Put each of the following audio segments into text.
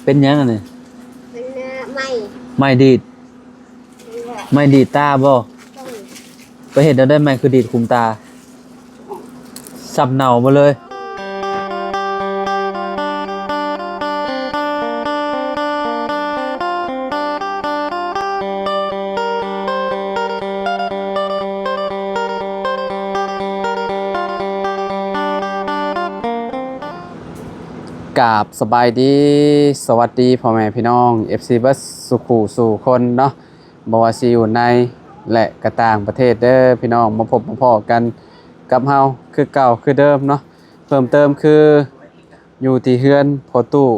ເປັນຫຍັງອັນນີ້? ເປັນ ເອີ ໄມ້ ໄມ້ດີດ. ແມ່ນແຫຼະ. ໄມ້ດີດຕາບໍ່? ໂດຍ. ໄປເຮັດແນວໃດໄມ້ຄືດີດຂຸມຕາ? ຊ້ຳເນົ່າໝົດເລີຍ. ກາບສະບາຍດີ ສະຫວັດດີພໍ່ແມ່ພີ່ນ້ອງ ເອັຟຊີ ເບິດສູ່ຄູ່ສູ່ຄົນເນາະ, ບໍ່ວ່າຊິຢູ່ໃນ ແລະ ກະຕ່າງປະເທດເດີພີ່ນ້ອງ, ມາພົບມາພໍ້ກັນກັບເຮົາຄືເກົ່າຄືເດີມເນາະ. ເພີ່ມເຕີມຄືຢູ່ທີ່ເຮືອນພໍ່ຕູ້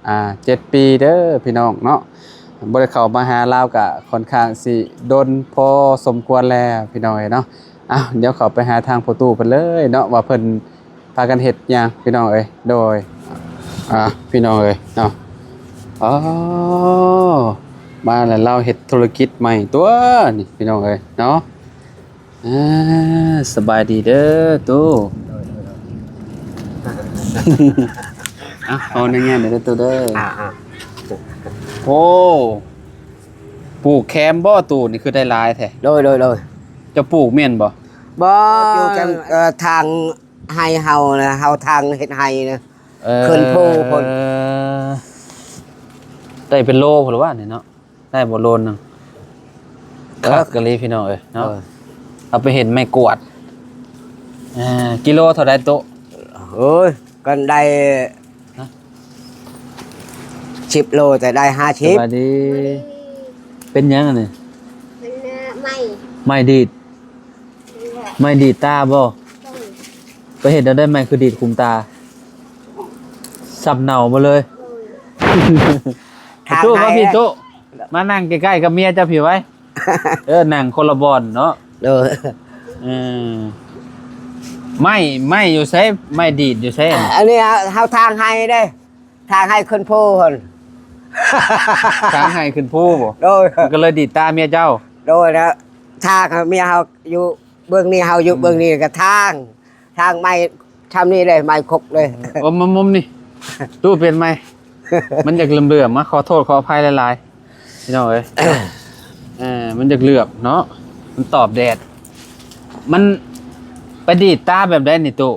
ອ່າ ເຈັດປີເດີພີ່ນ້ອງເນາະ, ບໍ່ໄດ້ເຂົ້າມາຫາລາວກະຂ້ອນຂ້າງຊິດົນພໍສົມຄວນແລ້ວພີ່ນ້ອງເອີຍເນາະ. ອ້າວ ດຽວເຂົ້າໄປຫາທາງພໍ່ຕູ້ເພິ່ນເລີຍເນາະ ວ່າເພິ່ນພາກັນເຮັດຫຍັງພີ່ນ້ອງເອີຍ. ໂດຍ ອ່າ ພີ່ນ້ອງເອີຍເນາະ, ອໍ ມາແລ້ວ ລາວເຮັດທຸລະກິດໃໝ່ຕົວະນີ້ພີ່ນ້ອງເອີຍເນາະ. ອ່າ ສະບາຍດີເດີຕູ້. ໂດຍ ໂດຍ ໂດຍ. ອ່ະ ຂໍອະນຸຍາດເດີຕູ້ເດີ. ອ່າ ອ່າ ໂອ້ ປູກແຄມບໍ່ຕູ້ນີ້ ຄືໄດ້ຫຼາຍແທ້? ໂດຍ ໂດຍ ໂດຍ. ເຈົ້າປູກແມ່ນບໍ່? ບໍ່ ຢູ່ແຄມ ເອີ ທາງໄຮ່ເຮົານະ, ເຮົາທາງເຮັດໄຮ່ນະ. ເອີ ຂຶ້ນພູພຸ້ນ. ໄດ້ເປັນໂລພຸ້ນລະວ່ານີ້ເນາະ. ໄດ້ບໍ່ໂລໜຶ່ງ? ເອີ ຄັກອີ່ຫຼີພີ່ນ້ອງເອີຍເນາະ. ເອີ ເອົາໄປເຮັດໄມ້ກວາດ. ເອີ ກິໂລເທົ່າໃດໂຕ? ໂອ້ຍ ກໍໄດ້ ຮະ? ສິບໂລ ແຕ່ໄດ້ຫ້າສິບ. ສະບາຍດີ. ເປັນຫຍັງອັນນີ້? ເປັນ ເອີ ໄມ້ ໄມ້ດີດ. ໄມ້ດີດຕາບໍ່? ໂດຍ. ໄປເຮັດແນວໃດໄມ້ຄືດີດຂຸມຕາ? ຊ້ຳເນົ່າໝົດເລີຍ. ໂດຍ. ທາງ ຕູ້ ມາ ໃຫ້ ພີ່ຕູ້ ມານັ່ງໃກ້ໆກັບເມຍເຈົ້າພີ່ໄວ້. ເອີ ນັ່ງຄົນລະບ່ອນເນາະ. ໂດຍ. ເອີ ໄມ້ ໄມ້ຢູ່ໃສ? ໄມ້ດີດຢູ່ໃສ? ອັນນີ້ເຮົາ ເຮົາທາງໄຮ່ເດ້. ທາງໄຮ່ຂຶ້ນພູພຸ້ນ. ທາງໄຮ່ຂຶ້ນພູບໍ່? ໂດຍ. ມັນກໍເລີຍດີດຕາເມຍເຈົ້າ? ໂດຍ. ແລ້ວທາງເມຍເຮົາຢູ່ເບື້ອງນີ້ ເຮົາຢູ່ເບື້ອງນີ້ ກໍທາງ ທາງໄມ້ຊ່ຳນີ້ເດ້ ໄມ້ຄົກເດ້. ເອີ ມາມຸມນີ້ ຕູ້ປ່ຽນໃໝ່. ມັນຢາກເຫຼືອມໆ ມາຂໍໂທດຂໍອະໄພຫຼາຍໆ ພີ່ນ້ອງເອີຍ. ເອີ ມັນຢາກເຫຼືອບເນາະ ມັນຕອບແດດ. ມັນໄປດີດຕາແບບໃດນີ້ຕູ້?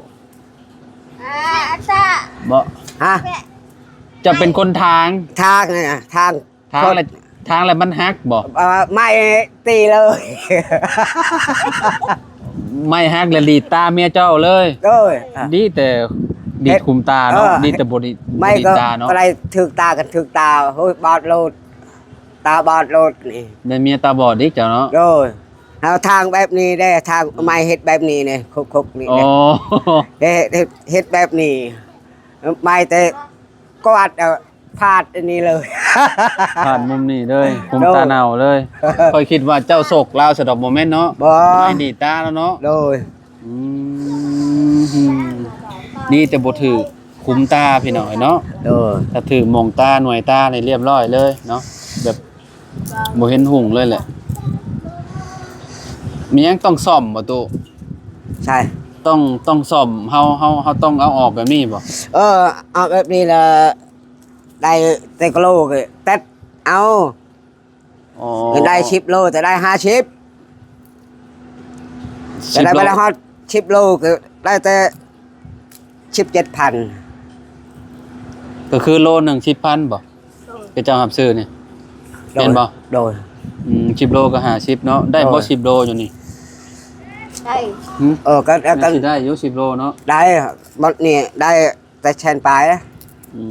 ອ່າ ຕາ ບໍ່ ຮະ? ເຈົ້າເປັນຄົນທາງ? ທາງນະ ທາງ ທາງແລ້ວ ທາງແລ້ວມັນຫັກບໍ່? ເອີ ໄມ້ຕີເລີຍ. ໄມ້ຫັກແລ້ວດີດຕາເມຍເຈົ້າເລີຍ? ໂດຍ. ດີແຕ່ດີດຂຸມຕາເນາະ. ເອີ ດີແຕ່ບໍ່ດີດ ໄມ້ ບໍ່ດີດຕາເນາະ. ກໍໄດ້ຖືກຕາກັນ ຖືກຕາ ໂອ້ຍ ບອດໂລດ ຕາບອດໂລດນີ້. ໄດ້ເມຍຕາບອດອີກເຈົ້າເນາະ. ໂດຍ. ເຮົາທາງແບບນີ້ເດ້ ທາງ ອືມ ໄມ້ເຮັດແບບນີ້ນີ້ ຄົກໆນີ້. ອໍ ເຮັດ ເຮັດ ເຮັດແບບນີ້ ໄມ້ແຕ່ກວາດ ເອົາ ພາດອັນນີ້ເລີຍ ພາດມຸມນີ້ເລີຍ ຂຸມຕາເນົ່າເລີຍ. ໂດຍ. ຂ້ອຍຄິດວ່າເຈົ້າສົກລາວຊະດອກ ບໍ່ແມ່ນເນາະ? ບໍ່. ໄມ້ດີດຕາລາວເນາະ? ໂດຍ. ອືມ ດີແຕ່ບໍ່ຖືກຂຸມຕາພີ່ນ້ອງເອີຍເນາະ. ໂດຍ. ຖ້າຖືກໝ່ອງຕາ ໜ່ວຍຕານີ້ລຽບລ້ອຍເລີຍເນາະ ແບບບໍ່ເຫັນຮຸ່ງເລີຍແຫຼະ. ມີຫຍັງຕ້ອງສ້ອມບໍ່ຕູ້? ໃຊ່. ຕ້ອງ ຕ້ອງສ້ອມ ເຮົາ ເຮົາ ເຮົາຕ້ອງເອົາອອກແບບນີ້ບໍ່? ເອີ ເອົາແບບນີ້ລະ ໄດ້ແຕ່ກິໂລກໍຕັດເອົາ. ອໍ ໄດ້ສິບໂລ ແຕ່ໄດ້ຫ້າສິບ ສິບໂລ ແຕ່ໄດ້ບໍ່ໄດ້ຮອດສິບໂລ ກໍໄດ້ແຕ່ສິບເຈັດພັນ. ກໍຄືໂລໜຶ່ງສິບພັນບໍ່? ໂດຍ. ເຂົາເຈົ້າຮັບຊື້ນີ້ ໂດຍ ແມ່ນບໍ່? ໂດຍ. ອືມ ສິບໂລກໍຫ້າສິບເນາະ. ໄດ້ບໍ່ ໂດຍ ສິບໂລຢູ່ນີ້? ໄດ້. ຫື? ເອີ ກໍ ກໍ ກໍຊິໄດ້ຢູ່ສິບໂລເນາະ. ໄດ້ ໝົດນີ້ໄດ້ ແຕ່ແສນປາຍນະ. ອື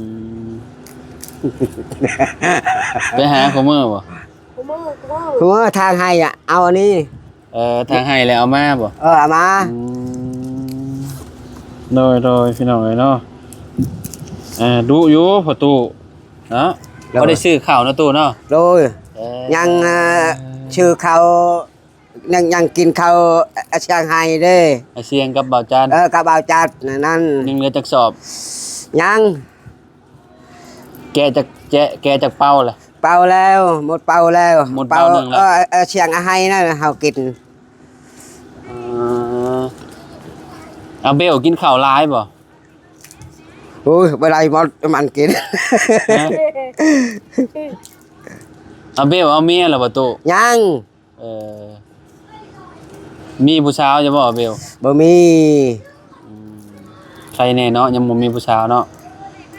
ມ ໄປຫາຄູ່ມື້ບໍ່? ຄູ່ມື້ ຄູ່ມື້ ທາງໄຮ່ອະ ເອົາອັນນີ້. ເອີ ທາງໄຮ່ແລ້ວເອົາມາບໍ່? ເອີ ເອົາມາ. ອືມ ໂດຍ ໂດຍ ພີ່ນ້ອງເອີຍເນາະ. ເອີ ດຸຢູ່ພໍ່ຕູ້ເນາະ. ໂດຍ. ບໍ່ໄດ້ຊື້ເຂົ້າເນາະຕູ້ເນາະ. ໂດຍ. ເອີ ຍັງ ເອີ ຊື້ເຂົ້າ ຍັງ ຍັງກິນເຂົ້າ ອາ ອາຊຽງໄຮ່ເດ້ ອາຊຽງກັບບ່າວຈັນ. ເອີ ກັບບ່າວຈັນນັ້ນ. ຍັງເຫຼືອຈັກສອບ? ຍັງ. ແກະຈັກ ແຈະ ແກະຈັກເປົາລະ? ເປົາແລ້ວ ໝົດເປົາແລ້ວ. ໝົດເປົາ ເປົາໜຶ່ງແລ້ວ. ເອີ ອາຊຽງອາໄຮ່ນັ້ນເຮົາກິນ. ເອີ ອາເບວກິນເຂົ້າຫຼາຍບໍ່? ໂອ້ຍ ບໍ່ໄດ້ໝົດ ມັນກິນ. ຮະ? ອາເບວເອົາເມຍແລ້ວບໍ່ຕູ້? ຍັງ. ເອີ ມີຜູ້ສາວຢູ່ບໍ່ອາເບວ? ບໍ່ມີ. ອືມ ໃຄແນ່ເນາະ ຍັງບໍ່ມີຜູ້ສາວເນາະ.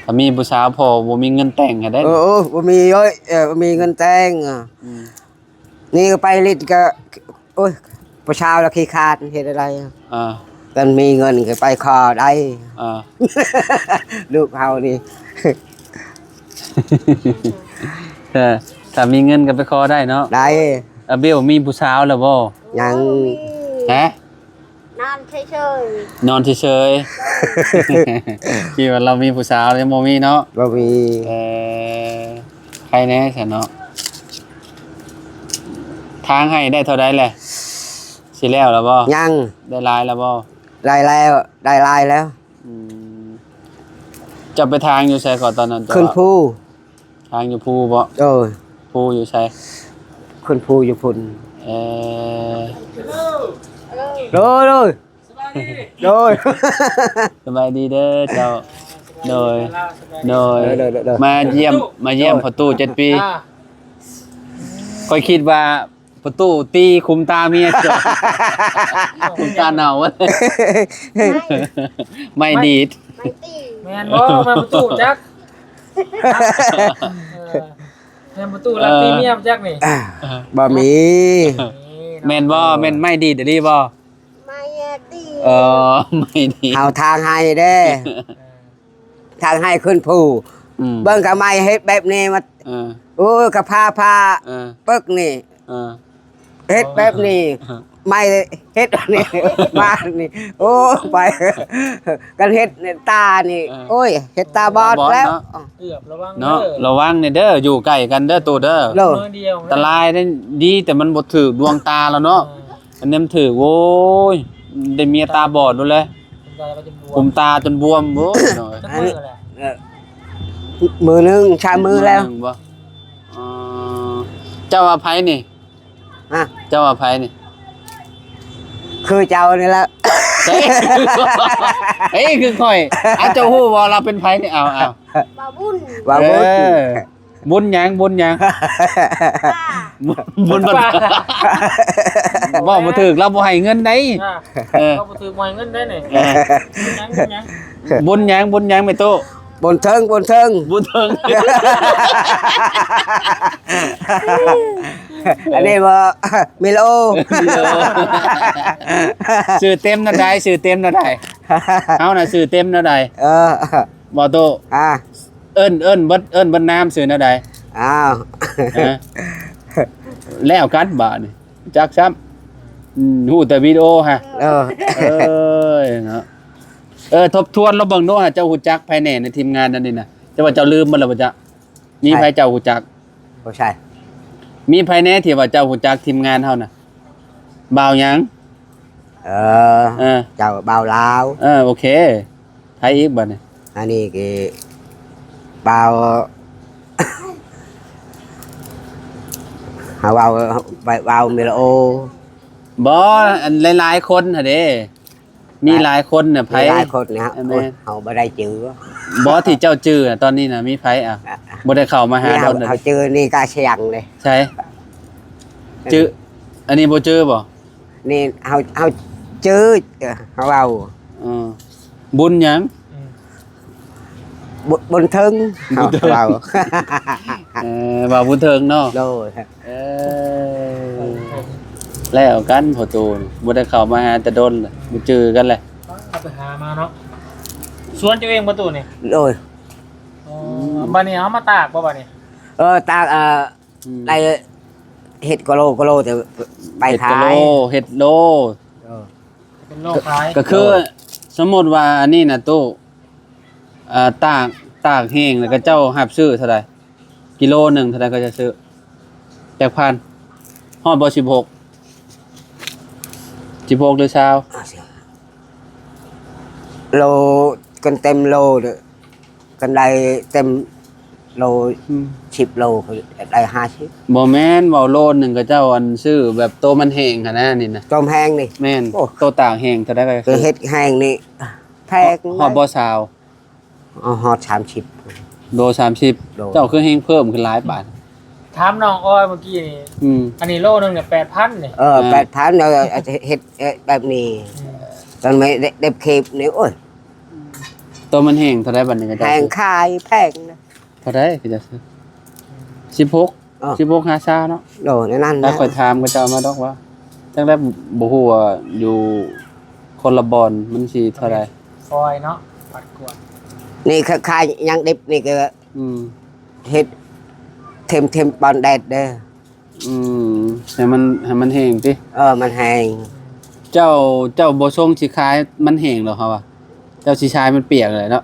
ຖ້າມີຜູ້ສາວ ພໍ່ບໍ່ມີເງິນແຕ່ງໃຫ້ໄດ໋. ໂອ້ ບໍ່ມີເອີຍ ເອີ ບໍ່ມີເງິນແຕ່ງ. ອືມ ນີ້ກໍໄປຫຼິ້ນກໍ ໂອ້ຍ ຜູ້ສາວລະຂີ້ຄ້ານເຮັດອະໄລ. ອ່າ ຄັນມີເງິນກໍໄປຂໍໄດ້. ອ່າ ລູກເຮົານີ້ ຖ້າ ຖ້າມີເງິນກໍໄປຂໍໄດ້ເນາະ. ໄດ້. ອາເບວມີຜູ້ສາວແລ້ວບໍ່? ຍັງ. ຮະ? ນອນເສີຍໆ ນອນເສີຍໆ. ຄິດວ່າລາວມີຜູ້ສາວ ຍັງບໍ່ມີເນາະ? ບໍ່ມີ. ເອີ ໃຄແນ່ຊັ້ນເນາະ. ທາງໄຮ່ໄດ້ເທົ່າໃດແຫຼະ? ຊິແລ້ວແລ້ວບໍ່? ຍັງ. ໄດ້ຫຼາຍແລ້ວບໍ່? ໄດ້ແລ້ວ ໄດ້ຫຼາຍແລ້ວ. ອືມ ເຈົ້າໄປທາງຢູ່ໃສເກາະຕອນນັ້ນ? ຂຶ້ນພູ. ທາງຢູ່ພູບໍ? ໂດຍ. ພູຢູ່ໃສ? ຂຶ້ນພູຢູ່ພຸ້ນ. ເອີ ໂດຍ ໂດຍ ສະບາຍດີ ໂດຍ ສະບາຍດີເດີເຈົ້າ. ໂດຍ ໂດຍ ໂດຍ ໂດຍ ມາຢ້ຽມ ມາຢ້ຽມພໍ່ຕູ້ເຈັດປີ. ອ່າ ຂ້ອຍຄິດວ່າພໍ່ຕູ້ຕີຂຸມຕາເມຍເຈົ້າ. ຂຸມຕາເນົ່າ. ໄມ້ ໄມ້ດີດ. ໄມ້ຕີ. ແມ່ນບໍ່? ແມ່ນພໍ່ຕູ້ຈັກ. ເອີ ແມ່ນພໍ່ຕູ້ລັກຕີເມຍຈັກນີ້. ບໍ່ມີ. ແມ່ນບໍ່? ແມ່ນໄມ້ດີດອີ່ຫຼີບໍ່? ໄມ້ດີດ. ເອີ ໄມ້ດີດ. ເຮົາທາງໄຮ່ເດ້. ເອີ ທາງໄຮ່ຂຶ້ນພູ. ອືມ ເບິ່ງກະໄມ້ເຮັດແບບນີ້ມາ. ເອີ ໂອ້ຍ ກະພາ ພາ. ເອີ ປຶກນີ້. ເອີ ເຮັດແບບນີ້. ເອີ ໄມ້ເຮັດອັນນີ້ ມານີ້. ໂອ້ ໄປ ກັນເຮັດຕານີ້. ເອີ ໂອ້ຍ ເຮັດຕາບອດແລ້ວ. ຕາບອດເນາະ. ເກືອບ ລະວັງເນາະ ເດີ ລະວັງແດ່ເດີ. ຢູ່ໃກ້ກັນເດີຕູ້ເດີ. ໂດຍ ອັນຕະລາຍເດ້. ດີແຕ່ມັນບໍ່ຖືກດວງຕາລາວເນາະ. ເອີ ອັນນີ້ມັນຖືກ ໂອ້ຍ ໄດ້ເມຍຕາບອດໂລດແຫຼະ. ກຸມຕາຈົນບວມ ກຸມຕາຈົນບວມ. ໂອ້ຍ ຈັກມື້ແຫຼະ? ເອີ ມື້ໜຶ່ງ ສາມມື້ແລ້ວ. ມື້ໜຶ່ງບໍ່? ອໍ ເຈົ້າວ່າໃຜນີ້? ຮະ? ເຈົ້າວ່າໃຜນີ້? ຄືເຈົ້ານີ້ແຫຼະ. ເອີ ເອີ ຄືຂ້ອຍ. ອາ ເຈົ້າຮູ້ບໍ່ລາວເປັນໃຜນີ້? ເອົາ ເອົາ ບ່າວບຸນ. ບ່າວບຸນ. ເອີ ບຸນຫຍັງ? ບຸນຫຍັງ? ບຸນ ບຸນ ເວົ້າບໍ່ຖືກ ລາວບໍ່ໃຫ້ເງິນໃດ໋. ອ່າ ເອີ ເວົ້າບໍ່ຖືກ ບໍ່ໃຫ້ເງິນໃດ໋ນີ້. ເອີ ບຸນຫຍັງ? ບຸນຫຍັງ? ບຸນຫຍັງແມ່ຕູ້? ບຸນເທິງ ບຸນເທິງ ບຸນເທິງ. ອັນນີ້ບໍ່ ມີໂລ ມີໂລ. ຊື່ເຕັມແນວໃດ? ຊື່ເຕັມແນວໃດ? ເຮົານະຊື່ເຕັມແນວໃດ? ເອີ ບໍ່ຕູ້. ອ່າ ເອີ້ນ ເອີ້ນເບິດ ເອີ້ນເບິດນາມຊື່ແນວໃດ? ອ້າວ ຮະ? ແລ້ວກັນບາດນີ້ ຈັກຊ້ຳ. ອືມ ຮູ້ແຕ່ວິດີໂອຮະ. ເອີ ເອີຍເນາະ. ເອີ ທົບທວນລອງເບິ່ງດູຫາ ເຈົ້າຮູ້ຈັກໃຜແດ່ໃນທີມງານອັນນີ້ນະ? ເຈົ້າວ່າເຈົ້າລືມໝົດແລ້ວບໍ່ຈັກ? ມີໃຜເຈົ້າຮູ້ຈັກ? ບໍ່ໃຊ່. ມີໃຜແດ່ທີ່ວ່າເຈົ້າຮູ້ຈັກທີມງານເຮົານະ? ບ່າວຫຍັງ? ເອີ ເອີ ເຈົ້າ ບ່າວລາວ. ເອີ ໂອເຄ. ໃຜອີກບາດນີ້? ອັນນີ້ຄືບ່າວ ເຮົາເວົ້າ ເວົ້າເມໂລໂອ. ບໍ່ ອັນຫຼາຍໆຄົນຫັ້ນເດ້. ມີຫຼາຍຄົນນະ. ໃຜ? ມີຫຼາຍຄົນນະ. ແມ່ນ ໂອ້ຍ ເຮົາບໍ່ໄດ້ຈື່. ບໍ່ ທີ່ເຈົ້າຈື່ນະ ຕອນນີ້ນະ ມີໃຜ? ອ່ະ ອ່ະ ບໍ່ໄດ້ເຂົ້າມາຫາດົນ. ເຮົາຈື່ນີ້ກະຊຽງເດ້. ໃສ? ຈື່ ອັນນີ້ບໍ່ຈື່ບໍ່? ນີ້ເຮົາ ເຮົາຈື່ ເຮົາເວົ້າ. ເອີ ບຸນຫຍັງ? ອືມ ບຸນ ບຸນເທິງ ບຸນເທິງ ເຮົາເວົ້າ. ເອີ ເວົ້າບຸນເທິງເນາະ. ໂດຍ. ເອີ ແລ້ວກັນພໍ່ຕູ້ ບໍ່ໄດ້ເຂົ້າມາຫາແຕ່ດົນລະ ບໍ່ຈື່ກັນແຫຼະ. ເອົາໄປຫາມາເນາະ. ສວນເຈົ້າເອງບໍ່ຕູ້ນີ້? ໂດຍ. ອໍ ອືມ ບາດນີ້ເອົາມາຕາກບໍ່ບາດນີ້? ເອີ ຕາກ ເອີ ອືມ ໄດ້ເຮັດກະໂລ ກະໂລ ແຕ່ໄປຂາຍ ເຮັດໂລ ເຮັດໂລ. ເອີ ເປັນໂລຂາຍ. ກໍຄື ໂດຍ ສົມມຸດວ່າອັນນີ້ນະຕູ້ ເອີ ຕາກ ຕາກແຫ້ງ ແລ້ວເຂົາເຈົ້າຮັບຊື້ເທົ່າໃດ? ກິໂລໜຶ່ງເທົ່າໃດເຂົາເຈົ້າຊື້? ຈັກພັນ? ຮອດບໍ່ສິບຫົກ? ສິບຫົກ ຫຼື ຊາວ? ໂລ ກັນເຕັມໂລເດີ ຄັນໄດ້ເຕັມໂລ ອືມ ສິບໂລ ກໍໄດ້ຫ້າສິບ. ບໍ່ແມ່ນ ເວົ້າໂລໜຶ່ງ ເຂົາເຈົ້າອັນຊື້ແບບໂຕມັນແຫ້ງຫັ້ນນະ ນີ້ນະ. ໂຕແຫ້ງນີ້? ແມ່ນ. ໂອ້ ໂຕຕາກແຫ້ງເທົ່າໃດ? ຄືເຮັດແຫ້ງນີ້ແພງ. ຮອດບໍ່ຊາວ? ເອົາຮອດສາມສິບ ໂລສາມສິບ ໂດຍ ເຈົ້າຄືແຮ່ງເພີ່ມຂຶ້ນຫຼາຍບາດ? ຖາມນ້ອງອອຍເມື່ອກີ້ນີ້ ອືມ ອັນນີ້ໂລໜຶ່ງນີ້ແປດພັນນີ້ ເອີ ອ່າ ແປດພັນ ເອີ ເຮັດ ເຮັດແບບນີ້ ອືມ ຕອນໄປເດັບເຂັບນີ້ ໂອ້ຍ ໂຕມັນແຫ້ງເທົ່າໃດບັດນີ້? ແຫ້ງຂາຍແພງນະ. ເທົ່າໃດກໍຈະຊື້? ສິບຫົກ ເອີ ສິບຫົກຫາຊາວເນາະ. ໂດຍ ແນວນັ້ນ ແລ້ວ ນະ ຂ້ອຍຖາມເຂົາເຈົ້າມາດອກວ່າ ຈັ່ງໃດບໍ່ຮູ້ວ່າຢູ່ຄົນລະບ່ອນມັນຊິເທົ່າໃດ ຄອຍເນາະ ປັດກວດ. ນີ້ຂາຍ ຂາຍຫຍັງດິບນີ້ກໍ ອືມ ເຮັດເທັມໆ ປອນແດດເດີ. ອືມ ໃຫ້ມັນ ໃຫ້ມັນແຫ້ງຕິ? ເອີ ມັນແຫ້ງ. ເຈົ້າ ເຈົ້າບໍ່ຊົງຊິຂາຍມັນແຫ້ງດອກ ເຮົາວ່າ ເຈົ້າຊິຂາຍມັນປຽກແຫຼະເນາະ.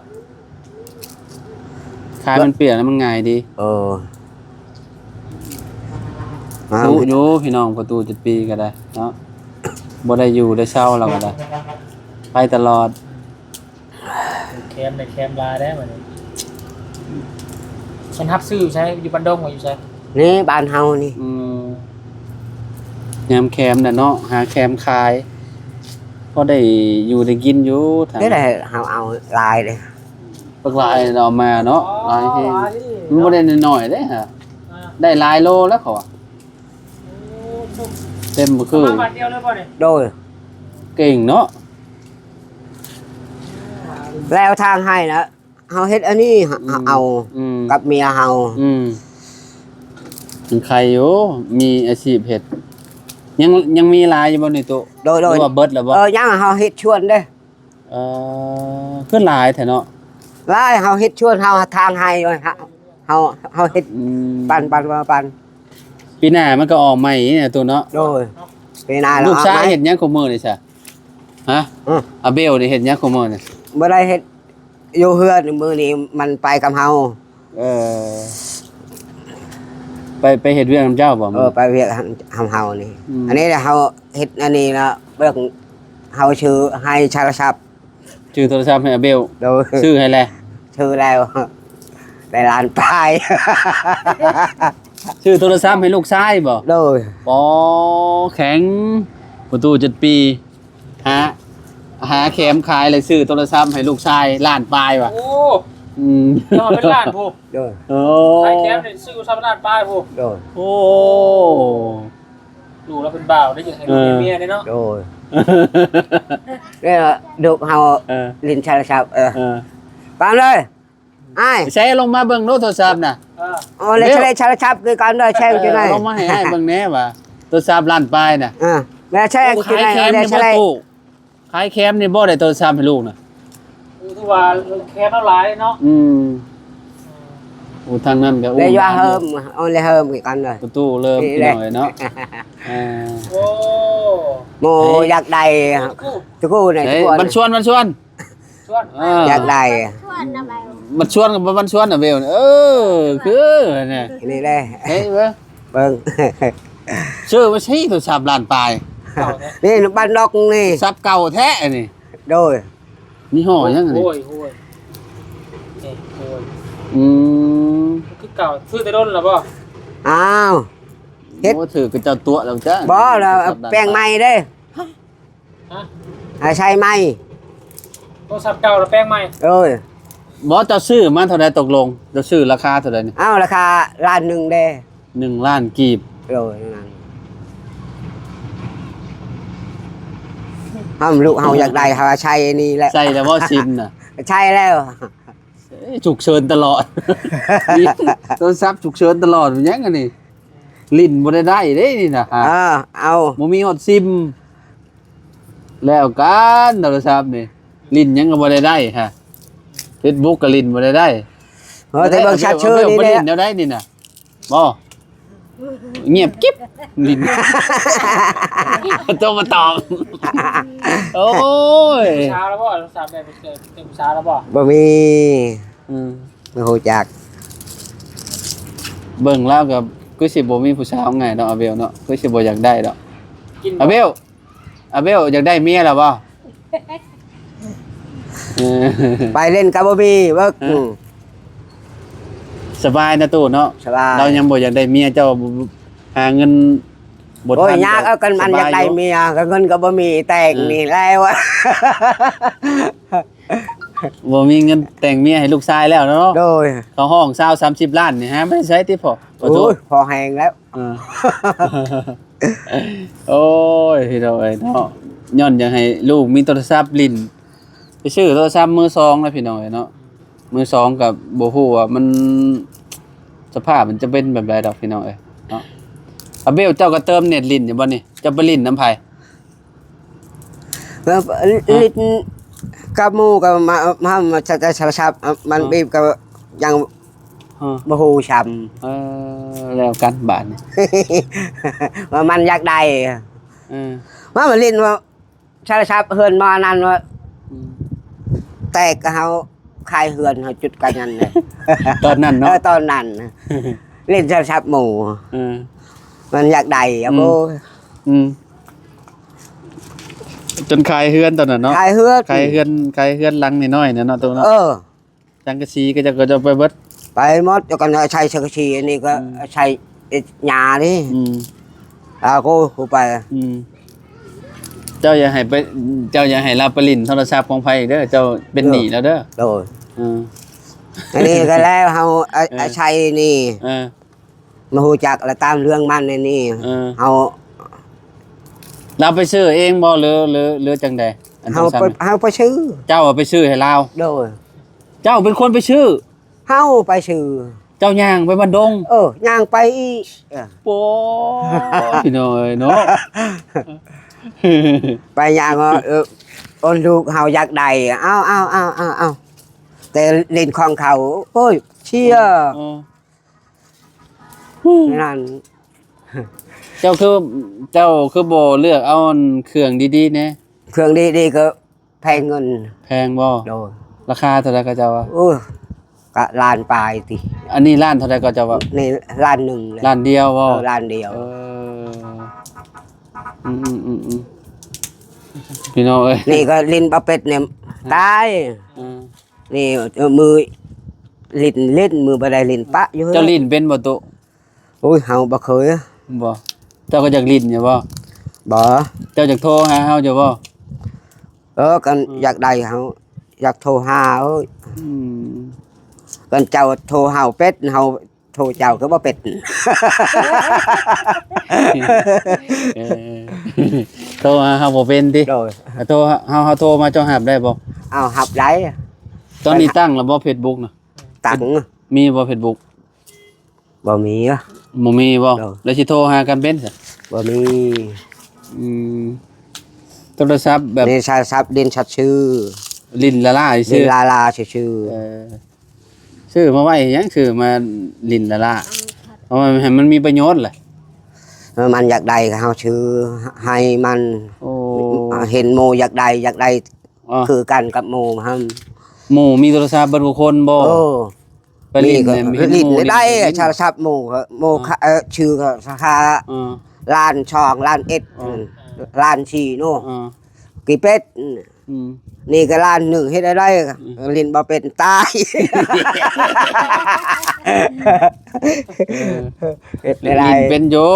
ຂາຍມັນປຽກແລ້ວມັນງ່າຍດີ. ເອີ ທຸຢູ່ພີ່ນ້ອງ ປະຕູເຈັດປີກໍໄດ້ເນາະ ບໍ່ໄດ້ຢູ່ໄດ້ເຊົາລາວກໍໄດ້ ໄປຕະຫຼອດ. ແຄມໄດ້ແຄມຫຼາຍແລ້ວບັດນີ້. ເພິ່ນຮັບຊື້ຢູ່ໃສ? ຢູ່ບ້ານດົງບໍ່ ຢູ່ໃສ? ນີ້ບ້ານເຮົານີ້. ອືມ ຍາມແຄມນະເນາະ ຫາແຄມຂາຍ ພໍໄດ້ຢູ່ໄດ້ກິນຢູ່. ໄດ້ ເຮົາເອົາຫຼາຍເດ້ ບັກຫຼາຍເນາະ ເອົາມາເນາະ ອໍ ຫຼາຍແຮງ ຫຼາຍອີ່ຫຼີ ມັນບໍ່ໄດ້ນ້ອຍໆເດ້ຫະ ອ່າ ໄດ້ຫຼາຍໂລແລ້ວເຂົາວ່າ. ໂອ້ ເຕັມບໍ່ຄື ເອົາມາບາດດຽວເລີຍບໍ່ນີ້? ໂດຍ ເກັ່ງເນາະ. ແລ້ວທາງໃຫ້ນະ ເຮົາເຮັດອັນນີ້ ອືມ ເຮົາເອົາ ອືມ ກັບເມຍເຮົາ. ອືມ ຍັງໄຄຢູ່ ມີອາຊີບເຮັດ. ຍັງ ຍັງມີຫຼາຍຢູ່ບໍ່ນີ້ຕຸ? ໂດຍ ໂດຍ ຫຼືວ່າເບິດແລ້ວບໍ່? ເອີ ຍັງ ເຮົາເຮັດສວນເດ້. ເອີ ຄືຫຼາຍແທ້ເນາະ? ຫຼາຍ ເຮົາເຮັດສວນ ເຮົາທາງໃຫ້ ເຮົາ ເຮົາເຮັດ ອືມ ປັນ ປັນ ປັນ ປັນ. ປີໜ້າມັນກໍອອກໃໝ່ນີ້ນະຕຸເນາະ. ໂດຍ ປີໜ້າ ລູກຊາຍເຮັດຫຍັງຄູ່ມື້ນີ້ຊະ? ຮະ? ອືມ ອາເບວນີ້ເຮັດຫຍັງຄູ່ມື້ນີ້? ບໍ່ໄດ້ເຮັດ ຢູ່ເຮືອນ ມື້ນີ້ມັນໄປກັບເຮົາ. ເອີ ໄປ ໄປເຮັດວຽກນຳເຈົ້າບໍ່? ເອີ ໄປວຽກນຳເຮົານີ້. ອືມ ອັນນີ້ລະເຮົາເຮັດອັນນີ້ລະ ເບິ່ງ ເຮົາຊື້ໃຫ້ໂທລະສັບ ຊື້ໂທລະສັບໃຫ້ອາເບວ. ໂດຍ ຊື້ໃຫ້ແລ້ວ? ຊື້ແລ້ວ ໄດ້ລ້ານປາຍ. ຊື້ໂທລະສັບໃຫ້ລູກຊາຍບໍ່? ໂດຍ ປໍ ແຂງ ປະຕູເຈັດປີ ຫາ ຫາແຄມຂາຍ ແລ້ວຊື້ໂທລະສັບໃຫ້ລູກຊາຍລ້ານປາຍວ່າ. ໂອ້ ອືມ ເຈົ້າເປັນລ້ານພຸ້ນ. ໂດຍ ໂອ້ ຂາຍແຄມນີ້ຊື້ໂທລະສັບລ້ານປາຍພຸ້ນ. ໂດຍ ໂອ້ ລູກລາວເປັນບ່າວໄດ້ ຢາກໃຫ້ລູກ ເອີ ເປັນເມຍເດ້ເນາະ. ໂດຍ ແລ້ວລູກເຮົາ ເອີ ຫຼິ້ນໂທລະສັບ. ເອີ ເອີ ຟັງເດີ ອ້າຍ ໃຊ້ລົງມາເບິ່ງໂລດໂທລະສັບນະ. ເອີ ໂອ້ ແລ້ວໃຊ້ໂທລະສັບຄືກັນເດີ ໃຊ້ຢູ່ໃນ ເອີ ລົງມາໃຫ້ອ້າຍເບິ່ງແດ່ວ່າໂທລະສັບລ້ານປາຍນະ. ເອີ ແລ້ວໃຊ້ ໂອ້ ຄືໃນ ຂາຍແຄມນີ້ບໍ່ ແລ້ວໃຊ້ ຕູ້ ຂາຍແຄມນີ້ບໍ່ ໄດ້ໂທລະສັບໃຫ້ລູກນະ. ໂອ້ ຖືວ່າແຄມເຮົາຫຼາຍເນາະ. ອືມ ໂອ້ ທາງນັ້ນກໍ ແລ້ວຢ່າເຮີມ ໂອ້ ເອົາແລ້ວເຮີມຄືກັນເດີ ປະຕູເລີ່ມ ນີ້ແຫຼະ ພີ່ນ້ອງເອີຍເນາະ. ເອີ ໂອ້ ໂມ ເອີ ຢາກໄດ້ ຕະກູ ຕະກູນະ ເອີ ຕະກູນະ ມັນຊວນ ມັນຊວນ ຊວນ ອ່າ ຢາກໄດ້ ມັນຊວນກັບບໍ່ມັນຊວນນະເບວ. ເອີ ຄືແນະ ນີ້ແຫຼະ ເອີ ເບິ່ງ ເບິ່ງ ຊື້ມາຊິໂທລະສັບລ້ານປາຍ ເກົ່າແທ້ ນີ້ບ້ານນອກນີ້ ສັບເກົ່າແທ້ອັນນີ້. ໂດຍ ຍີ່ຫໍ້ຫຍັງອັນນີ້? ໂອ້ຍ ໂອ້ຍ ເອີ ໂອ້ຍ ອືມ ຄືເກົ່າ ຊື້ແຕ່ດົນແລ້ວບໍ່? ອ້າວ ເຮັດ ໂອ້ ຖືກເຂົາເຈົ້າຕົວະແລ້ວຈ້າ ບໍ່ລະ ໂທລະສັບລ້ານປາຍ ແປງໃໝ່ເດ້. ຮະ? ໃຫ້ໃຊ້ໃໝ່ ໂທລະສັບເກົ່າແລ້ວແປງໃໝ່. ໂດຍ ບໍ່ ເຈົ້າຊື້ມາເທົ່າໃດຕົກລົງ? ເຈົ້າຊື້ລາຄາເທົ່າໃດນີ້? ອ້າວ ລາຄາລ້ານໜຶ່ງເດ້. ໜຶ່ງລ້ານກີບ. ໂດຍ ນັ້ນ ເຮົາ ລູກເຮົາຢາກໄດ້ ເຮົາໃຊ້ອັນນີ້ແຫຼະ. ໃຊ້ແລ້ວບໍ່ຊິມນະ? ໃຊ້ແລ້ວ ເອີຍ ສຸກເສີນຕະຫຼອດ ມີໂທລະສັບສຸກເສີນຕະຫຼອດ ແມ່ນຫຍັງອັນນີ້? ຫຼິ້ນບໍ່ໄດ້ໄດ້ເດ້ນີ້ນະ. ເອີ ເອົາ ບໍ່ມີຮອດຊິມ. ແລ້ວກັນໂທລະສັບນີ້ ຫຼິ້ນຫຍັງກໍບໍ່ໄດ້ໄດ້ຮະ ເຟສບຸກກໍຫຼິ້ນບໍ່ໄດ້ໄດ້. ເອີ ແຕ່ເບິ່ງຊັດເຊີນີ້ແຫຼະ ຫຼິ້ນແນວໃດນີ້ນະ ບໍ່ ງຽບກິບ ຫຼິ້ນ ຕ້ອງມາຕອບ. ໂອ້ຍ ຜູ້ສາວແລ້ວບໍ່? ໂທລະສັບໄດ້ໄປເຈີຜູ້ສາວແລ້ວບໍ່? ບໍ່ມີ ອືມ ບໍ່ຮູ້ຈັກ. ເບິ່ງແລ້ວກໍຄືຊິບໍ່ມີຜູ້ສາວງ່າຍເນາະ ອາເບວເນາະ ຄືຊິບໍ່ຢາກໄດ້ດອກ. ອາເບວ ອາເບວ ຢາກໄດ້ເມຍແລ້ວບໍ່? ເອີ ໄປຫຼິ້ນກໍບໍ່ມີເວີກ. ເອີ ອືມ ສະບາຍນະຕູ້ເນາະ ສະບາຍ. ລາວຍັງບໍ່ຢາກໄດ້ເມຍ ເຈົ້າຫາເງິນບໍ່ທັນ. ໂອ້ຍ ຍາກ ເອີ ກັນມັນຢາກໄດ້ເມຍ ກໍເງິນກໍບໍ່ມີ ແຕ່ງນີ້ແລ້ວ. ບໍ່ມີເງິນແຕ່ງເມຍໃຫ້ລູກຊາຍແລ້ວເນາະ. ໂດຍ. ເຂົາຮ້ອງຊາວສາມສິບລ້ານນີ້ ຫາມາແຕ່ໃສຕິພໍ່? ໂອ້ຍ ພໍແຮງແລ້ວ. ເອີ ໂອ້ຍ ພີ່ນ້ອງເອີຍເນາະ, ຍ້ອນຢາກໃຫ້ລູກມີໂທລະສັບຫຼິ້ນ ໄປຊື້ໂທລະສັບມືສອງນະ ພີ່ນ້ອງເອີຍເນາະ. ມືສອງກໍບໍ່ຮູ້ວ່າມັນ ສະພາບມັນຈະເປັນແບບໃດດອກ ພີ່ນ້ອງເອີຍເນາະ. ອາເບວ ເຈົ້າກໍເຕີມເນັດຫຼິ້ນຢູ່ບໍ່ນີ້? ເຈົ້າໄປຫຼິ້ນນຳໃຜ? ແລ້ວ ຮະ? ຫຼິ້ນກັບໝູ່ກໍມາ ມາ ມາຈະ ຈະ ໂທລະສັບ ມັນ ຮະ? ບີບກໍຍັງ ຮະ? ບໍ່ຮູ້ຊ້ຳ. ເອີ ແລ້ວກັນບາດນີ້ ວ່າມັນຢາກໄດ້. ເອີ ມາ ມາຫຼິ້ນວ່າ ໂທລະສັບເຮືອນໝໍນັ້ນວ່າ ອືມ ແຕກ ເຮົາຂາຍເຮືອນ ເຮົາຈຸດການນັ້ນເລີຍ ຕອນນັ້ນເນາະ. ເອີ ຕອນນັ້ນ ຫຼິ້ນໂທລະສັບໝູ່. ເອີ ມັນຢາກໄດ້ ອືມ ໂອ້ຍ ອືມ ຈົນຂາຍເຮືອນຕອນນັ້ນເນາະ. ຂາຍເຮືອນ ຂາຍເຮືອນ ຂາຍເຮືອນຫຼັງນ້ອຍໆນັ້ນເນາະ ໂຕເນາະ. ເອີ ສັງກະສີກໍເຈົ້າ ກໍເຈົ້າໄປເບິດ ໄປໝົດ. ແລ້ວກໍໃຊ້ສັງກະສີ ອັນນີ້ກໍ ອືມ ໃຊ້ຫຍ້ານີ້. ອືມ ອາໂກ ໄປ. ອືມ ເຈົ້າຢ່າໃຫ້ໄປ ເຈົ້າຢ່າໃຫ້ລາວໄປຫຼິ້ນໂທລະສັບຂອງໃຜອີກເດີ ເຈົ້າເປັນໜີ້ລາວເດີ. ໂດຍ. ເອີ ອັນນີ້ກໍແລ້ວ ເຮົາ ອາ ເອີ ອາໄສນີ້ ເອີ ມາຮູ້ຈັກລະຕາມເລື່ອງມັນໃນນີ້. ເອີ ເຮົາ ລາວໄປຊື້ເອງບໍ່ ຫຼື ຫຼື ຫຼືຈັ່ງໃດ? ອັນ ເຮົາໄປ ໂທລະສັບ ເຮົາໄປຊື້. ເຈົ້າໄປຊື້ໃຫ້ລາວ? ໂດຍ. ເຈົ້າເປັນຄົນໄປຊື້? ເຮົາໄປຊື້. ເຈົ້າຍ່າງໄປບ້ານດົງ? ເອີ ຍ່າງໄປອີກ. ເອີ ໂອ້ຍ ພີ່ນ້ອງເອີຍເນາະ ໄປຍ່າງວ່າ ເອີ ໂອນລູກເຮົາຢາກໄດ້ ເອົາ ເອົາ ເອົາ ເອົາ ເອົາ ແຕ່ຫຼິ້ນຂອງເຂົາ ໂອ້ຍ ເຊຍ. ເອີ ນັ້ນ ເຈົ້າຄື ເຈົ້າຄືບໍ່ເລືອກເອົາອັນເຄື່ອງດີໆແດ່? ເຄື່ອງດີໆກໍແພງເງິນ. ແພງບໍ່? ໂດຍ. ລາຄາເທົ່າໃດເຂົາເຈົ້າວ່າ? ໂອ້ຍ ກະລ້ານປາຍຕິ. ອັນນີ້ລ້ານເທົ່າໃດເຂົາເຈົ້າວ່າ? ນີ້ລ້ານໜຶ່ງແຫຼະ. ລ້ານດຽວບໍ່? ເອີ ລ້ານດຽວ. ເອີ ອືມໆໆໆ ພີ່ນ້ອງເອີຍ ນີ້ກໍຫຼິ້ນບໍ່ເປັນນີ້ ຮະ? ຕາຍ. ເອີ ນີ້ ເອີ ມືຫຼິ້ນ ຫຼິ້ນ ມືບໍ່ໄດ້ຫຼິ້ນປະຢູ່. ເຈົ້າຫຼິ້ນເປັນບໍ່ຕຸ? ໂອ້ຍ ເຮົາບໍ່ເຄີຍ. ບໍ່? ເຈົ້າກໍຢາກຫຼິ້ນຢູ່ບໍ່? ບໍ່. ເຈົ້າຢາກໂທຫາເຮົາຢູ່ບໍ່? ເອີ ກັນ ອືມ ຢາກໄດ້ເຮົາຢາກໂທຫາ. ໂອ້ຍ ອືມ ກັນເຈົ້າໂທເຮົາເປັນ ເຮົາ ໂທເຈົ້າກໍບໍ່ເປັນ. ເອີ ໂທຫາເຮົາບໍ່ເປັນຕິ? ໂດຍ. ໂທ ເຮົາ ເຮົາໂທມາເຈົ້າຮັບໄດ້ບໍ່? ເອົາ ຮັບໄດ້. ຕອນນີ້ຕັ້ງແລ້ວບໍ່ເຟສບຸກນະ? ຕັ້ງ. ມີບໍ່ເຟສບຸກ? ບໍ່ມີ. ບໍ່ມີບໍ່? ໂດຍ. ແລ້ວຊິໂທຫາກັນເປັນຊະ? ບໍ່ມີ. ອືມ ໂທລະສັບແບບ ນີ້ໂທລະສັບຫຼິ້ນຊັດຊື່ ຫຼິ້ນລ້າໆຊື່ ຫຼິ້ນລ້າໆຊື່ໆ. ເອີ ຊື້ມາໄວ້ຫຍັງ? ຊື້ມາຫຼິ້ນລ້າໆ ເອົາໃຫ້ມັນມີປະໂຫຍດແຫຼະ. ເອີ ມັນຢາກໄດ້ກໍເຮົາຊື້ໃຫ້ມັນ. ໂອ້ ເຫັນໝູ່ຢາກໄດ້ ຢາກໄດ້ ອໍ ຄືກັນກັບໝູ່ຫັ້ນ. ໝູ່ມີໂທລະສັບເບິດທຸກຄົນບໍ່? ໂອ້ ໄປຫຼິ້ນ ມີກໍຫຼິ້ນ ຫຼິ້ນໄດ້ ໂທລະສັບໝູ່ ໝູ່ ເອີ ຊື້ກໍລາຄາ ເອີ ລ້ານສອງ ລ້ານເອັດ ເອີ ລ້ານສີ່ເນາະ. ເອີ ກີເປັດ ອືມ ນີ້ກໍລ້ານໜຶ່ງ ເຮັດໄດ້ ອືມ ຫຼິ້ນບໍ່ເປັນຕາຍ. ເອີ ເຮັດໄດ້ ຫຼິ້ນເປັນຢູ່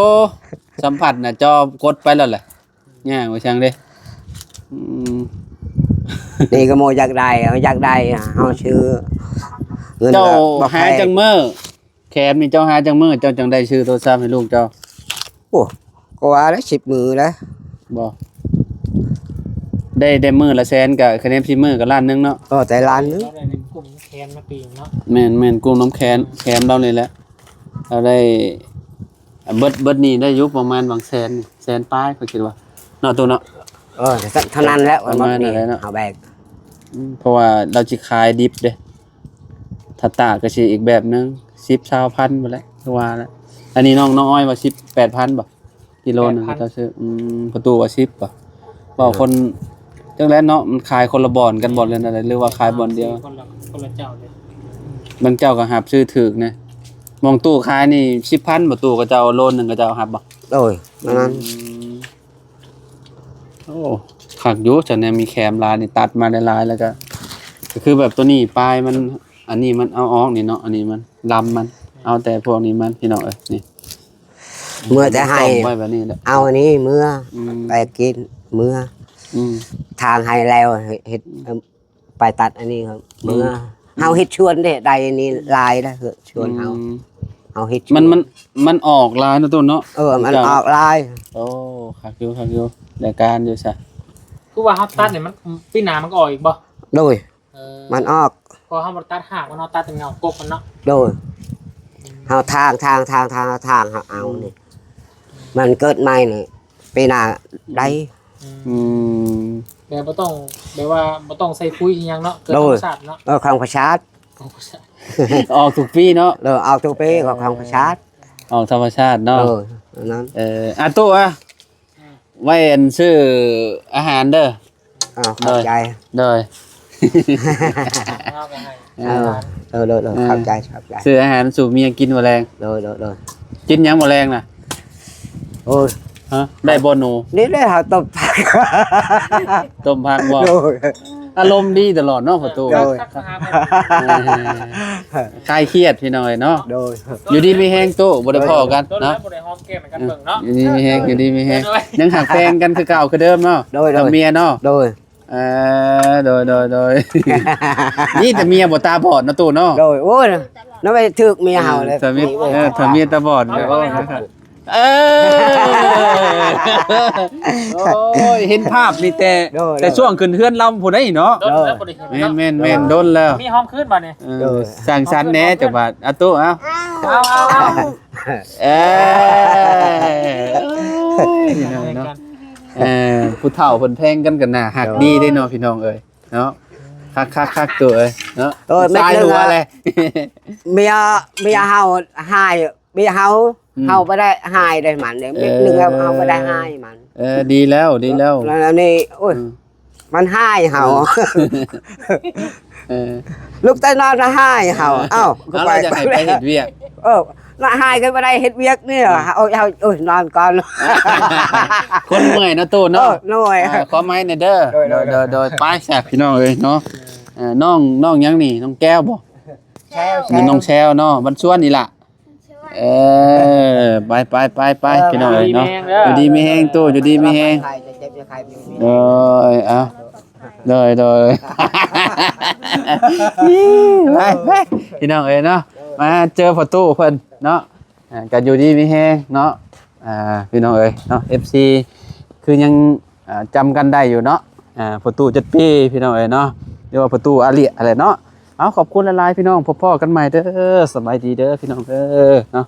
ສຳຜັດໜ້າຈໍ ກົດໄປແລ້ວແຫຼະ ຍາກວ່າຊ່າງເດ້. ອືມ ນີ້ກໍໝູ່ຢາກໄດ້ ເຮົາຢາກໄດ້ ເຮົາຊື້ ເງິນ ເຈົ້າ ກໍບໍ່ ຫາ ແພງ ຈັກມື້? ແຄມນີ້ເຈົ້າຫາຈັກມື້ ເຈົ້າຈັ່ງໄດ້ຊື້ໂທລະສັບໃຫ້ລູກເຈົ້າ? ໂອ້ ກໍວ່າໄດ້ສິບມື້ແລ້ວ. ບໍ່ ໄດ້ ໄດ້ມື້ລະແສນ ກະຄະແນນສິບມື້ກະລ້ານໜຶ່ງເນາະ. ເອີ ແຕ່ລ້ານໜຶ່ງ ເຮົາໄດ້ເປັນກຸ່ມແຄມນະປີເນາະ. ແມ່ນໆ ກຸ່ມນຳແຄມ ແຄມລາວນີ້ແຫຼະ ລາວໄດ້ ເບິດ ເບິດນີ້ໄດ້ຢູ່ປະມານບາງແສນ ແສນປາຍ ຂ້ອຍຄິດວ່າເນາະ ຕູ້ເນາະ. ເອີ ເທົ່ານັ້ນແຫຼະ ປະມານນັ້ນແຫຼະເນາະ ເຮົາແບກ. ອືມ ເພາະວ່າລາວຊິຂາຍດິບເດ້ ຖ້າຕາກກໍຊິອີກແບບໜຶ່ງ ສິບ ຊາວພັນພຸ້ນແຫຼະ ຄືວ່າແຫຼະ. ອັນນີ້ນ້ອງ ນ້ອງອ້ອຍວ່າສິບແປດພັນບໍ່? ກິໂລໜຶ່ງ ແປດພັນ ເຈົ້າຊື້. ອືມ ພໍ່ຕູ້ວ່າສິບບໍ່? ເວົ້າຄົນ ເອີ ຈັ່ງໃດເນາະ ມັນຂາຍຄົນລະບ່ອນກັນບໍ່ ຫຼື ອັນໃດ ຫຼືວ່າຂາຍບ່ອນດຽວ? ຄົນລະ ຄົນລະເຈົ້າເດ້. ບາງເຈົ້າກໍຮັບຊື້ຖືກນະ ໝ່ອງຕູ້ຂາຍນີ້ສິບພັນບໍ່? ຕູ້ເຂົາເຈົ້າໂລໜຶ່ງ ເຂົາເຈົ້າຮັບບໍ່? ໂດຍ ປະມານ ອືມ ໂອ້ ຄັກຢູ່ ຊັ້ນແນວມີແຄມຫຼາຍນີ້ ຕັດມາຫຼາຍໆ ແລ້ວກໍ ກໍຄືແບບໂຕນີ້ປາຍມັນ ອັນນີ້ມັນເອົາອອກນີ້ເນາະ ອັນນີ້ມັນ ລຳມັນ ເອົາແຕ່ພວກນີ້ມັນ ພີ່ນ້ອງເອີຍ ນີ້ ເມືອແຕ່ໄຮ່ ຕ້ອງໄວ້ແບບນີ້ແຫຼະ ເອົາອັນນີ້ເມືອ ອືມ ໄປກິນເມືອ ອືມ ທາງໄຮ່ແລ້ວ ເຮັດ ອືມ ໄປ ໄປຕັດອັນນີ້ເຮົາເມືອ ເຮົາເຮັດສວນເດ້ ໄດ້ອັນນີ້ຫຼາຍນະ ສວນເຮົາ ອືມ ເຮົາເຮັດສວນ ມັນ ມັນ ມັນອອກຫຼາຍເນາະ ໂຕເນາະ ເອີ ມັນອອກຫຼາຍ ໂອ້ ຄັກຢູ່ ຄັກຢູ່ ໄດ້ການຢູ່ຊະ ຄືວ່າເຮົາຕັດນີ້ມັນ ປີໜ້າມັນກໍອອກອີກບໍ່? ໂດຍ ເອີ ມັນອອກ ເພາະເຮົາບໍ່ໄດ້ຕັດຮາກມັນ ເຮົາຕັດແຕ່ເຫງົາກົກມັນເນາະ ໂດຍ ເຮົາຖາງ ຖາງ ຖາງ ຖາງ ເຮົາເອົານີ້ ມັນເກີດໃໝ່ນີ້ ປີໜ້າໄດ້ ອືມ ອືມ ແບບບໍ່ຕ້ອງ ແບບວ່າບໍ່ຕ້ອງໃສ່ປຸ໋ຍອີ່ຫຍັງເນາະ ເກີດ ໂດຍ ທຳມະຊາດເນາະ ເອີ ຂອງທຳມະຊາດ ຂອງທຳມະຊາດ ອອກທຸກປີເນາະ ໂດຍ ອອກທຸກປີ ເອີ ຂອງທຳມະຊາດ ອອກທຳມະຊາດເນາະ ເອີ ອັນນັ້ນ ເອີ ອາໂຕ ອະ ອືມ ໄວ້ອັນຊື້ອາຫານເດີ ອ້າວ ຂອບໃຈ ໂດຍ ເອົາໄປໃຫ້ ເອີ ເອີ ໂດຍ ໂດຍ ເອີ ຂອບໃຈ ຂອບໃຈ ຊື້ອາຫານສູ່ເມຍກິນມື້ແລງ ໂດຍ ໂດຍ ໂດຍ ກິນຫຍັງມື້ແລງນະ? ໂອ້ຍ ຮະ ໄດ້ບໍ່ໜູ? ນີ້ແຫຼະ ເຮົາຕົ້ມຜັກ ຕົ້ມຜັກບໍ່? ໂດຍ ອາລົມດີຕະຫຼອດເນາະພໍ່ຕູ້ ໂດຍ ເອີ ຄາຍຄຽດພີ່ນ້ອງເອີຍເນາະ ໂດຍ ຢູ່ດີມີແຮງຕູ້ ບໍ່ໄດ້ພໍ້ກັນເນາະ ບໍ່ໄດ້ຫອມແກ້ມໃຫ້ກັນເບິ່ງເນາະ ຢູ່ດີມີແຮງ ຢູ່ດີມີແຮງ ໂດຍ ຍັງຮັກແພງກັນຄືເກົ່າຄືເດີມເນາະ ໂດຍ ກັບເມຍເນາະ ໂດຍ ເອີ ໂດຍ ໂດຍ ໂດຍ ມີແຕ່ເມຍບໍ່ຕາບອດເນາະຕູ້ເນາະ ໂດຍ ໂອ້ຍ ນຳໄປຖືກເມຍເຮົາ ເອີ ແລ້ວ ຖ້າມີ ເອີ ຖ້າເມຍຕາບອດ ໂດຍ ໂອ້ຍ ເອີ ໂອ້ຍ ເຫັນພາບນີ້ແຕ່ ໂດຍ ແຕ່ຊ່ວງຂຶ້ນເຮືອນລຳພຸ້ນໄດ໋ເນາະ ໂດຍ ແມ່ນໆໆ ດົນແລ້ວ ມີຫອມຄືນບາດນີ້ ເອີ ໂດຍ ສ້າງສັນແດ່ຈັກບາດ ອາຕູ້ ເອົາ ເອົາ ເອົາ ເອີ ເອີ ເອີ ຜູ້ເຖົ້າເພິ່ນແພງກັນກໍໜ້າຮັກດີເດ້ເນາະ ພີ່ນ້ອງເອີຍ ເນາະ ຄັກໆໆ ໂຕເອີຍເນາະ ເອີ ສາຍຫົວແຫຼະ ເມຍ ເມຍເຮົາຮ້າຍ ເມຍເຮົາ ອືມ ເຮົາບໍ່ໄດ້ຮ້າຍໃສ່ມັນເດ້ ເອີ ເມັດໜຶ່ງເຮົາ ເຮົາບໍ່ໄດ້ຮ້າຍໃສ່ມັນ ເອີ ດີແລ້ວ ດີແລ້ວ ແລ້ວນີ້ ໂອ້ຍ ອືມ ມັນຮ້າຍເຮົາ ເອີ ເອີ ລຸກແຕ່ນອນກໍຮ້າຍເຮົາ ເອີ ເອົ້າ ກໍໄປ ເອົາ ແລ້ວຢາກໃຫ້ໄປເຮັດວຽກ ເອີ ນະ ຮ້າຍກໍບໍ່ໄດ້ເຮັດວຽກນີ້ ເອີ ເຮົາ ເຮົາ ໂອ້ຍ ນອນກ່ອນ ຄົນເມື່ອຍເນາະ ຕູ້ເນາະ ເອີ ເມື່ອຍ ເອີ ຂໍໄມ້ແດ່ເດີ ໂດຍ ໂດຍ ໂດຍ ໂດຍ ໂດຍ ໄປຊະ ພີ່ນ້ອງເອີຍເນາະ ເອີ ນ້ອງ ນ້ອງຫຍັງນີ້ ນ້ອງແກ້ວບໍ່? ແຊວ ແຊວ ນ້ອງແຊວເນາະ ບ້ານສວນນີ້ລະ ເອີ ໄປ ໄປ ໄປ ໄປ ເອີ ພີ່ນ້ອງເອີຍເນາະ ຢູ່ດີມີແຮງເດີ ຢູ່ດີມີແຮງຕູ້ ຢູ່ດີມີແຮງ ເອີ ເອົາ ໂດຍ ໂດຍ ໄປ ໄປ ພີ່ນ້ອງເອີຍເນາະ ມາເຈີພໍ່ຕູ້ເພິ່ນເນາະ ອ່າ ກໍຢູ່ດີມີແຮງເນາະ ອ່າ ພີ່ນ້ອງເອີຍເນາະ ເອັຟຊີ ຄືຍັງ ອ່າ ຈຳກັນໄດ້ຢູ່ເນາະ ອ່າ ພໍ່ຕູ້ຈັດປີ ພີ່ນ້ອງເອີຍເນາະ ຫຼືວ່າພໍ່ຕູ້ອາເລຍຫັ້ນແຫຼະເນາະ ເອົາ ຂອບຄຸນຫຼາຍໆ ພີ່ນ້ອງ ພົບພໍ້ກັນໃໝ່ເດີ ສະບາຍດີເດີ ພີ່ນ້ອງເດີ ເນາະ.